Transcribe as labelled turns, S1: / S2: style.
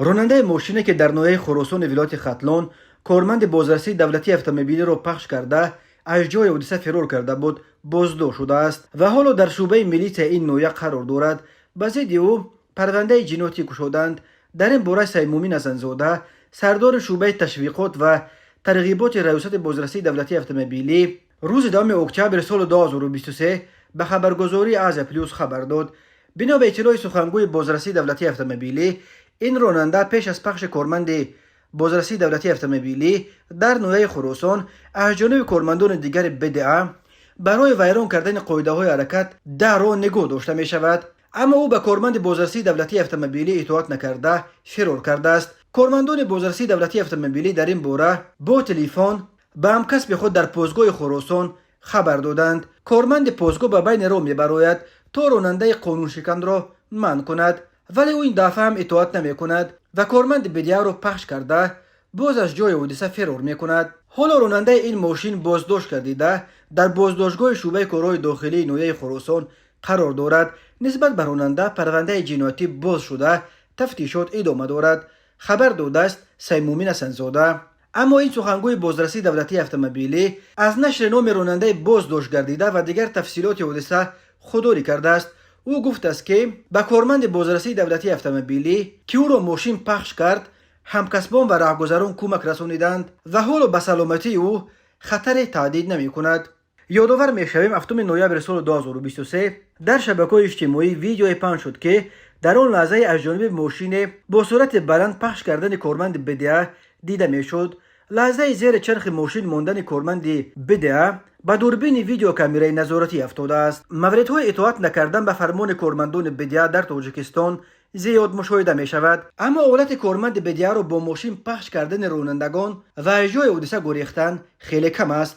S1: Ронандаи мошине, ки дар ноҳияи Хуросони вилояти Хатлон корманди бозрасии давлатии автомобилиро пахш карда, аз ҷои ҳодиса фирор карда буд, боздошт шудааст ва ҳоло дар шӯъбаи милитсияи ин ноҳия қарор дорад. Ба зидди ӯ парвандаи ҷиноятӣ кушоданд. Дар ин бора Саймумин Ҳасанзода, сардори шӯъбаи ташвиқот ва тарғиботи Раёсати бозрасии давлатии автомобилӣ, рӯзи 10 октябри соли 2023 ба хабаргузории «Азия Плюс» хабар дод. Бино ба иттилои сухангӯи бозрасии давлатии автомобилӣ, ин ронанда пеш аз пахши корманди бозрасии давлатии автомобилӣ дар ноҳияи Хуросон аз ҷониби кормандони дигари БДА барои вайрон кардани қоидаҳои ҳаракат дар роҳ нигоҳ дошта мешавад, аммо ӯ ба корманди бозрасии давлатии автомобилӣ итоат накарда, фирор кардааст. Кормандони бозрасии давлатии автомобилӣ дар ин бора бо телефон ба ҳамкасби худ дар постгоҳи Хуросон хабар доданд. Корманди постгоҳ ба байни роҳ мебарояд, то ронандаи қонуншиканро манъ кунад, вале ӯ ин дафъа ҳам итоат намекунад ва корманди БДА-ро пахш карда, боз аз ҷои ҳодиса фирор мекунад. Ҳоло ронандаи ин мошин боздошт гардида, дар боздоштгоҳи шӯъбаи корҳои дохилии ноҳияи Хуросон қарор дорад. Нисбат ба ронанда парвандаи ҷиноятӣ боз шуда, тафтишот идома дорад, хабар додааст Саймумин Ҳасанзода. Аммо ин сухангӯи бозрасии давлатии автомобилӣ аз нашри номи ронандаи боздошт гардида ва дигар тафсилоти ҳодиса худдорӣ кардааст. Ӯ гуфтааст, ки ба корманди бозрасии давлатии автомобилӣ, ки ӯро мошин пахш кард, ҳамкасбон ва раҳгузарон кӯмак расониданд ва ҳоло ба саломатии ӯ хатаре таҳдид намекунад. Ёдовар мешавем, 7 ноябри соли 2023 дар шабакаҳои иҷтимоӣ видеое паҳн шуд, ки дар он лаҳзае аз ҷониби мошине бо суръати баланд пахш кардани корманди БДА дида мешуд. Лаҳзаи зери чархи мошин мондани корманди БДА ба дурбини видеокамераи назоратӣ афтодааст. Мавридҳои итоат накардан ба фармони кормандони БДА дар Тоҷикистон зиёд мушоҳида мешавад, аммо ҳолати корманди БДА-ро бо мошин пахш кардани ронандагон ва аз ҷои ҳодиса гурехтан хеле кам аст.